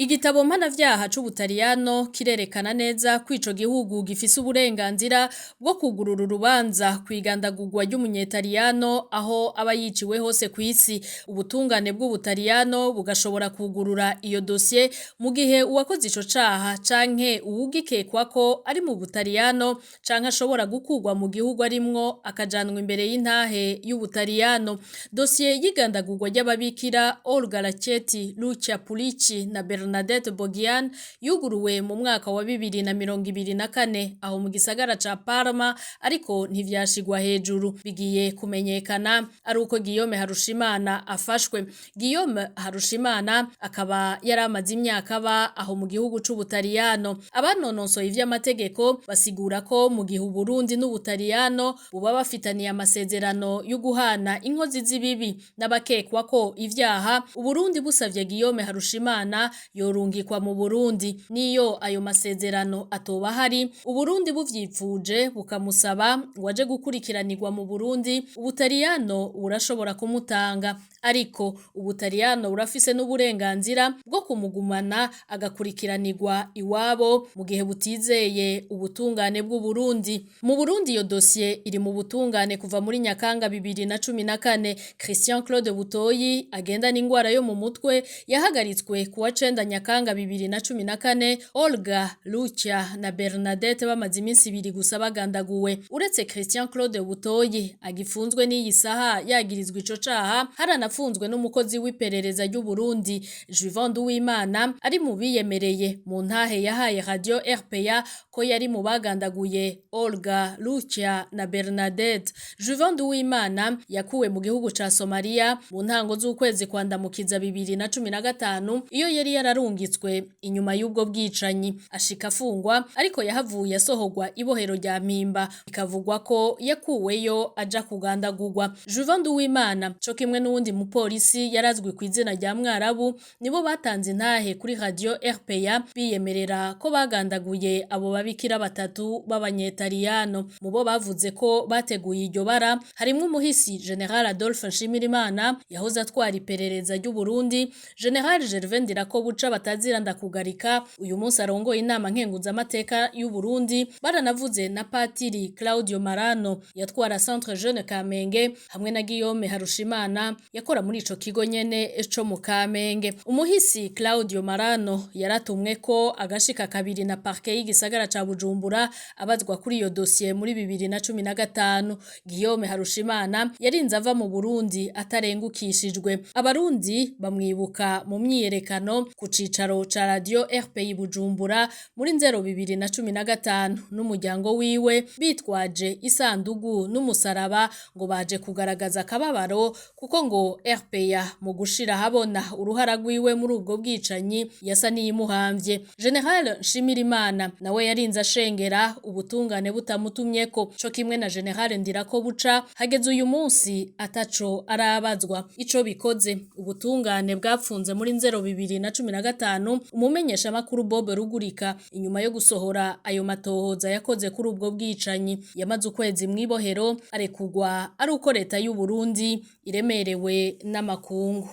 Igitabo mpanavyaha c'Ubutaliyano kirerekana neza ko ico gihugu gifise uburenganzira bwo kugurura urubanza kw'igandagurwa ry'umunyetaliyano aho aba yiciwe hose kw'isi. Ubutungane bw'Ubutaliyano bugashobora kugurura iyo dosiye mu gihe uwakoze ico caha canke uwugikekwako ari mu Butaliyano canke ashobora gukurwa mu gihugu arimwo akajanwa imbere y'intahe y'Ubutaliyano. Dosiye y'igandagurwa ry'ababikira Olga Lacchetti, Lucia Pulici na Bernadette Bogian yuguruwe mu mwaka wa 2024 aho mu gisagara ca Parma, ariko ntivyashigwa hejuru. Bigiye kumenyekana ari uko Guillaume Harushimana afashwe. Guillaume Harushimana akaba yaramaze imyaka aba aho mu gihugu c'Ubutaliyano. Abanonosoye ivy'amategeko basigura ko mu gihe Uburundi n'Ubutaliyano buba bafitaniye amasezerano yo guhana inkozi z'ibibi n'abakekwa ko ivyaha, Uburundi busavye Guillaume Harushimana yorungikwa mu Burundi. Niyo ayo masezerano atoba ahari, Uburundi buvyipfuje bukamusaba ngo aje gukurikiranirwa mu Burundi, Ubutaliyano burashobora kumutanga. Ariko Ubutaliyano burafise n'uburenganzira bwo kumugumana agakurikiranirwa iwabo mu gihe butizeye ubutungane bw'Uburundi. Mu Burundi iyo dosiye iri mu butungane kuva muri Nyakanga 2014. Christian Claude Butoyi agendana ingwara yo mu mutwe yahagaritswe kuwa 9 Nyakanga 2014, Olga, Lucia na Bernadette bamaze iminsi 2 gusa bagandaguwe. Uretse Christian Claude Butoyi agifunzwe n'iyi saha yagirizwa ico caha, haranafunzwe n'umukozi w'iperereza ry'u Burundi Juvent Nduwimana ari mu biyemereye mu ntahe yahaye Radio RPA ko yari mu bagandaguye Olga, Lucia na Bernadette. Juvent Nduwimana yakuwe mu gihugu ca Somalia mu ntango z'ukwezi kwa Ndamukiza 2015 iyo yari yararungitswe inyuma y'ubwo bwicanyi, ashika afungwa, ariko yahavuye asohorwa ibohero rya Mpimba, bikavugwa ko yakuweyo aja kugandagurwa. Juvent Nduwimana co kimwe n'uwundi mupolisi yarazwi ku izina rya Mwarabu nibo batanze intahe kuri Radio RPA biyemerera ko bagandaguye abo babikira batatu b'abanyetaliyano. Mu bo bavuze ko bateguye iryo bara harimwo umuhisi General Adolphe Nshimirimana yahoze atwara iperereza ry'u Burundi, General Gervais Ndirakobuca batazira ndakugarika uyu munsi arongoye inama nkenguzamateka y'u Burundi. Baranavuze na Patiri Claudio Marano yatwara Centre Jeune Kamenge hamwe na Guillaume Harushimana yakora muri ico kigo nyene co mu Kamenge. Umuhisi Claudio Marano yaratumwe ko agashika kabiri na parquet y'igisagara ca Bujumbura abazwa kuri iyo dosiye muri 2015. Guillaume Harushimana yarinze ava mu Burundi atarengukishijwe. Abarundi bamwibuka mu myiyerekano ku cicaro ca Radio RPI Bujumbura muri Nzero 2015 n'umuryango wiwe, bitwaje isandugu n'umusaraba ngo baje kugaragaza akababaro kuko ngo RPA mu gushira habona uruhara rwiwe muri ubwo bwicanyi yasa n'iyimuhamvye. General Nshimirimana nawe yarinze ashengera ubutungane butamutumyeko, co kimwe na General Ndirakobuca hageze uyu munsi ataco arabazwa. Ico bikoze, ubutungane bwapfunze muri Nzero 2015 umumenyeshamakuru Bob Rugurika inyuma yo gusohora ayo matohoza yakoze kuri ubwo bwicanyi. Yamaze ukwezi mw'ibohero, arekugwa ari uko leta y'u Burundi iremerewe n'amakungu.